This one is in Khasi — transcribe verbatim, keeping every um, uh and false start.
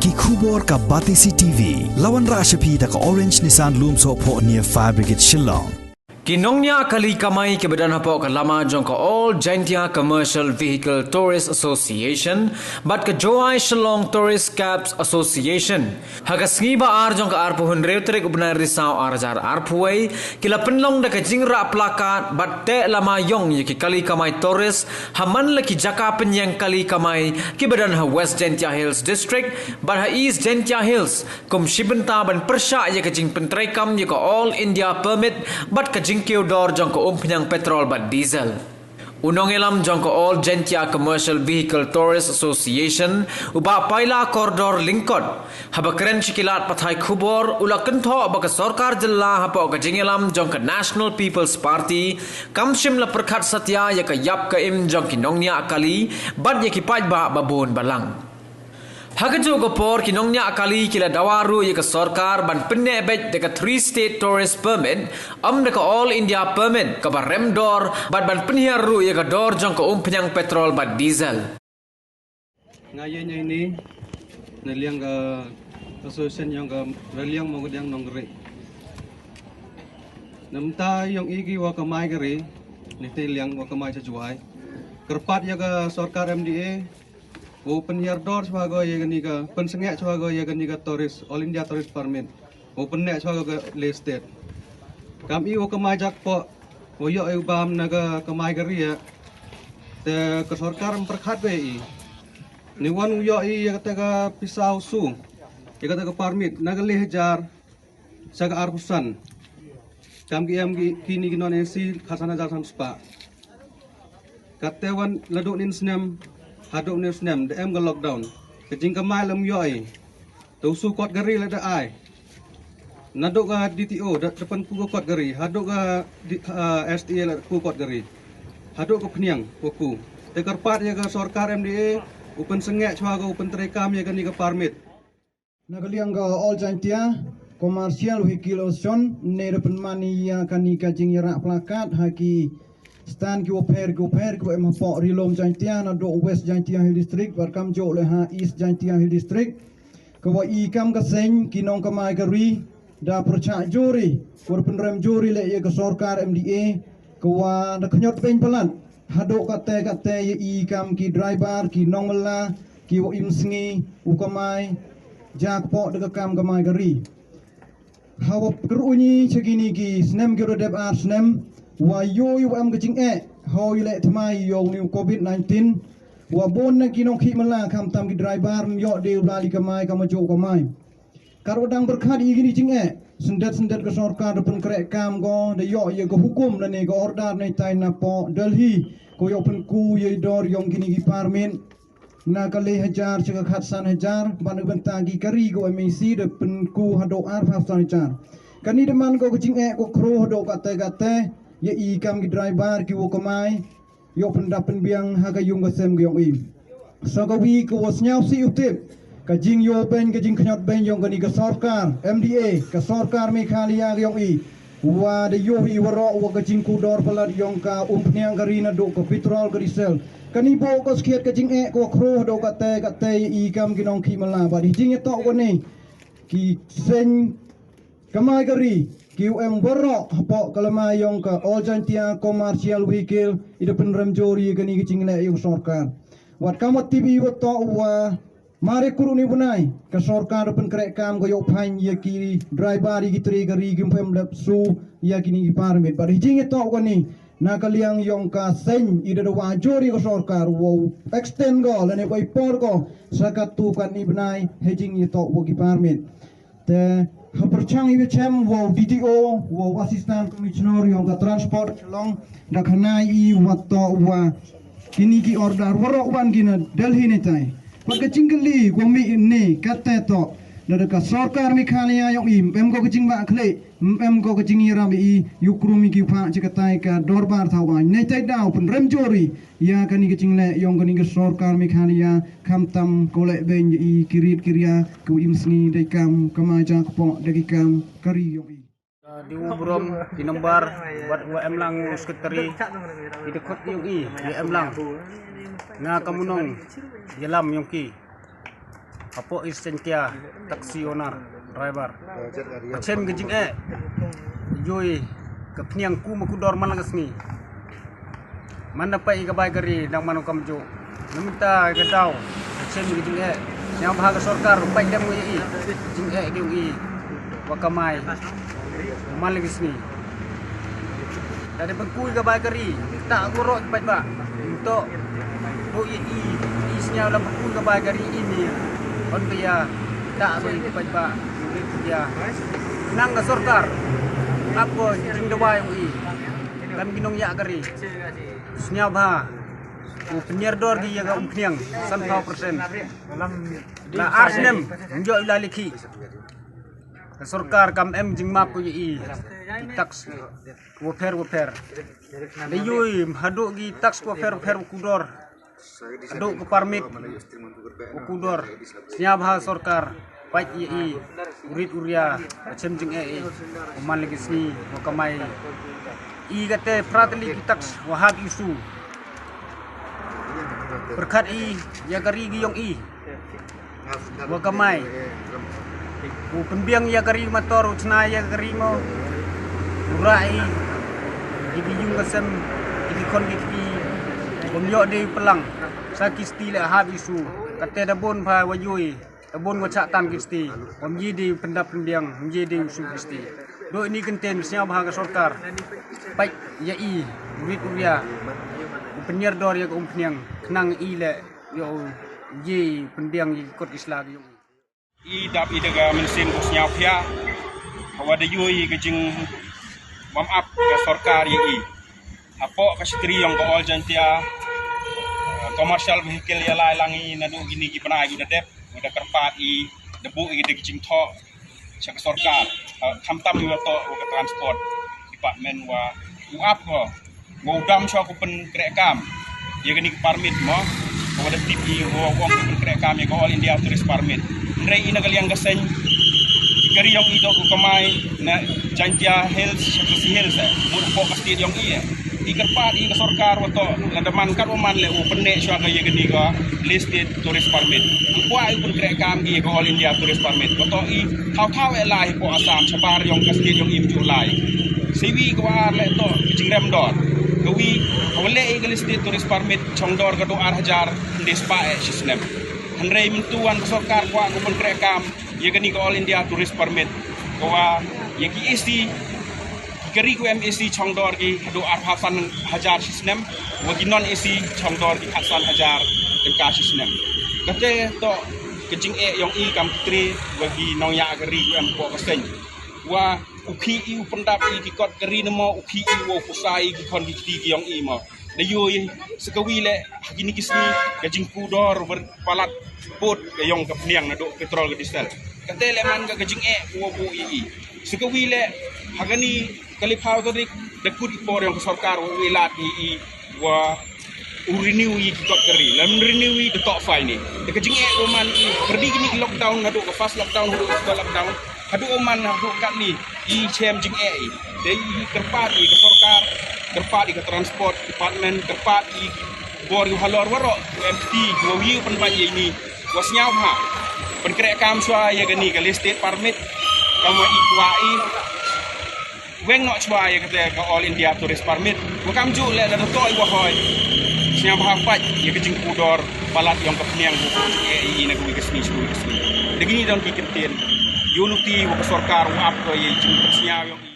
Ki khubor ka Batesi T V. La wanrah sha phi da ka Orange Nissan Lumsohphoh near Fire Brigade Shillong. Ki nongñiah kali kamai kiba don hapoh ka lama jong ka All Jaintia Commercial Vehicle Tourist Association bad ka Jowai Shillong Tourist Cabs Association ha ka sngi ba ar jong ka arphew hynriew tarik u bnai Risaw ar hajar arphew wei ki la pynlong da ka jingrah plakat bad teh lama ïong ïa ki kali kamai tourist ha man la ki jaka pynïeng kali kamai kiba don ha West Jaintia Hills District bad ha East Jaintia Hills, kum shi bynta ban pyrshah ïa ka jingpyntreikam ïa ka All India Permit bad ka jingkiew dor jong ka umphniang petrol bad diesel. U nongïalam jong ka All Jaintia Commercial Vehicle Tourist Association, u Bah Paila Kordor Lyngkot, haba kren sha ki lad pathai khubor, u la kynthoh ba ka sorkar jylla hapoh ka jingïalam jong ka National People's Party kam shym la pyrkhat satia ïa ka ïap ka im jong ki nongñiah kali bad ïa ki paidbah ba bun balang. Ha kajuh ka por ki nongñiah kali ki la dawa ruh ïa ka sorkar ban pynneh beit da ka Three State Tourist Permit, ym da ka All India Permit kaba rem dor, bad ban pynhiar ruh ïa ka dor jong ka umphniang petrol bad diesel. Nga ïeng ïa ini na liang ka association ïong ka Raliang Mawkadiang Nongkri. Namta ïong i ki wa kamai kari, ni te liang wa kamai cha Jowai. Kyrpad ïa ka sorkar M D A, u pynhiar dor chwa go ïa kani ka, pynsngeh chwa go ïa kani ka tourist, All India Tourist Permit. U pynneh chwa go ka le state. Kam i u kamai jakpoh, u ïoh i u bam na ka kamai kari ïa. Te ka sorkar ym pyrkhat go ïa i. Ni wan u ïoh i ïa kata ka pisa u su. Ïa kata ka permit, na ka le hajar, sha ka arphew san. Kam ki em ki, kini ki non A C, khatsan hajar san spah. Kate wan la duh nin snem, haduh nin snem, da em ka lockdown. Ka jingkamai lam ïoh i. Te u su kot kari la da ai. Naduh ka D T O, da, da pynku ka kot kari. Haduh ka D-, ah, S T A la ku kot kari. Haduh ka phniang, ka ku. Te kyrpad ïa ka sorkar M D A, u pynsngeh chwa go, u pyntreikam ïa kani ka permit. Na ka liang ka All Jaintia Commercial Vehicle Association, ne da pynman ïa kani ka jingïarah plakat, ha ki stand ki wa pher, ki wa pher, ki wa em hapoh Ri Lum Jaintia, naduh West Jaintia Hill District, bad kamjuh le ha East Jaintia Hill District. Ka wa i kam ka seng, ki nongkamai kari, da pyrshah jur i, wa pynrem jur i le ïa ka sorkar M D A, ka wa da khñiot beiñ palat, haduh kate kate ïa i kam ki driver, ki nongmylla, ki wa im sngi, u kamai, jakpoh da ka kam kamai kari. Hawa kyruni cha kini ki snem ki wa dep ar snem, wa ïoh ïa wa em ka jingeh, hawa ïa leh thymmai ïa u ni u covid nineteen, wa bun na ki nongkhih mylla khamtam ki driver, ym ïoh de u la li kamai, kam juh kamai. Kat wa dang pyrkhat ïa kini jingeh, syndet syndet ka sorkar da pynkhreh kam ko, da ïoh ïa ka hukum lane ka order na itai napoh Delhi, ko ïoh pynku ïa i dor ïong kini ki permit. Na ka le hajar sha ka khatsan hajar, ban u bynta ki kari ko M A C da pynku haduh arphew san hajar. Kani da man ko ka jingeh ko khro haduh kate kate, ïa i kam ki driver ki wa kamai, ïoh pyndap pynbiang ha ka yung ka sem ka ïong i. Sa ka wi ka wa sñiaw si u tip, ka jingïoh beiñ ka jingkhñiot beiñ ïong kani ka sorkar, M D A, ka sorkar Meghalaya ka ïong i. Wa da ïoh i waroh wa ka jingku dor palat ïong ka umphniang kari naduh ka petrol ka diesel. Kani bok ka skhiat ka jingeh ka wa khro haduh kate kate i kam ki nongkhih mylla bad i jingïatoh kani. Ki seng kamai kari, ki u em waroh hapoh ka lama ïong ka All Jaintia Commercial Vehicle, i da pynrem jur ïa kani ka jingleh ïong sorkar. Wat kam wa tip i wa toh wa mare kuru ni bunai, ka sorkar da pynkhreh kam ka ïoh phaiñ ïa ki driver ïa ki tre kari ki ym phem dep su ïa kini ki permit. Bad i jingïatoh kani, na ka liang ïong ka seng i da dawa jur ïa ka sorkar, wow extend ko, lane wow i por ko, sa katu kani bnai, ha jingïatoh wa ki permit. Te, ha pyrchang i wa chem, wow D T O, wow Assistant Commissioner, ïong ka transport, Shillong, da khana i wa toh wa, kini ki order, waroh wan ki na Delhi ne tai. Wat ka jingkylli, wa mi ne, kate toh, da da ka sorkar Meghalaya ïong i, em ko ka jingbakla, em ko ka jingïarap i, ïu krum i ki phah chi katai ka dorbar thaw ai. Ne tai daw, pynrem jur i, ïa kani ka jingleh ïong kani ka sorkar Meghalaya, khamtam ko leh beiñ i ki rit ki ria, ko im sngi dei kam, kamai jakpoh dei ki kam, kari ïong i. Di u burom, di nombar, wat wa em lang u sekretari, i dei khot ïong i, ïa em lang. Nga ka munong, ïalam ïong ki. Hapoh East Jaintia, taxi owner, driver. Ka chem ka jingeh. Joi ka pniang ku ma ku dor man la ka sngi. Man da peit ka bai kari dang man u kam ju. Namita ka daw ka chem ka jingeh. Sngewbha ka sorkar peit dem ngi i jingeh ki ngi wa kamai man la ka sngi. Dari pengkui ka bai kari, tak gurok peit ba. Untuk tu i i i sngewlam pengkui ka bai kari ini. On biya tak bai peit ba. Ya. Nang ka sorkar. Apa jing dawai i. Kan ginong ya kari. Sngewbha. U pynïar dor ki ya ka um pniang san phaw persen. La ar snem njo ila likhi. Ka sorkar kam em jingmap ko i. Ki tax. Wafer wafer. Dei yui haduh ki tax wafer wafer ku dor. Haduh ka permit. Ku dor. Sngewbha sorkar. Peit i i. Urit uria. Chem jingeh i. Uman lagi sni. Wa kamai. I kate prateli ki tax. Wa hap isu. Pyrkhat i ya kari ki yong i. Wa kamai. U pynbiang ya kari motor, u chna ya kari mo. U rai. Ki bi yung ka sem, ki bi khon ki kti. Bom yok dei plang. Sa ki sti le hap isu. Kate da bun pha wa yui. Tabun wa chak tan ki sti. Wam yi di pyndap pyndiang, wam yi di usu ki sti. Do ini kenten sngewbha ka sorkar. Peit ya i, urit uria. U pynïar dor ya ka um pniang, khnang i le yo ye pyndiang ya ki kot ki sla ki yong. I dap i da ka mynsiem ko sngewbha. Hawa da yoi ka jing bam ap ka sorkar ya i. Hapoh ka shtri yong ka All Jaintia, uh, commercial vehicle ya lai lang i naduh kini ki bnai ki da dep, u da kyrpad i, da buh i da ki jingthoh sha ka sorkar, uh, khamtam i wa toh wa ka transport department wa u ap ko, wa u dam sha ku pynkreh kam ya kani ka permit mo, wa da tip i wa u ong ku pynkreh kam ya ka All India Tourist Permit. Hynrei i na ka liang ka seng, ka ri yong i toh ku kamai na Jaintia Hills, Khasi Hills, eh, mut hapoh ka state yong i, eh. I kyrpad i ka sorkar wa toh, lada man kat wa man le u pyneh shuwa ka ya kani ka listed tourist permit. U kwah i u pynkreh kam ki ya ka All India Tourist Permit. Wa toh i thaw thaw eh lai hapoh Assam, shabar yong ka state yong i mju lai. Siwi ka wa ar le toh ka jingrem dor. Ka wi, ka wa le i ka listed tourist permit, chong dor ka do ar hajar, hynde spah eh shisnem. Hynrei myntu wan ka sorkar kwah ku pynkreh kam ya kani ka All India Tourist Permit. Ka wa ya ki A C, ki kari ku em A C chong dor ki haduh arphew san hajar shisnem, wa ki non A C chong dor ki khatsan hajar tyngka shisnem. Kate toh ka jingeh yong i kam ki tre wa ki nongya kari ku em hapoh ka seng. Wa u khih i u pyndap i ki kot kari ne mo, u khih i wa u pusa i ki khon ki kti ki yong i mo. Da yoi, sa ka wi le, ha kini ki sngi, ka jingkudor, ber-, palat, put, ka yong ka pniang naduh petrol ka diesel. Kate le man ka, ka jingeh, wa bu i i. Sa ka wi le, ha kani, ka liphaw tarik, da kut i por yong ka sorkar, wa u i lad i i, wa u renew i ki kot kari. Lam renew i da toh fine i. Da ka jingeh, wa man i, pyrdi kini ki lockdown, naduh ka first lockdown, naduh ka lockdown. Haduh u man, haduh katni, i chem jingeh i. Dei i kyrpad i ka sorkar, kyrpad i ka transport department, kyrpad i bor ïa u halor waroh, u M P, wa wi u pynbait ïa ini, wa sngewbha. Pynkreh kam shuwa ïa kani ka listed permit, kam wa i kwah i. Weng noh shuwa ïa kata ka All India Tourist Permit, wa kam ju leh lada toh i wa hoi. Sngewbha pait ïa ka jingkudor, palat yong ka pniang, wa ka jingeh i na ka wi ka sngi sha ka wi ka sngi. Da kini don ki kyntien, ïa u nuti wa ka sorkar, wa ap ko ïa i jingpynsngew yong i.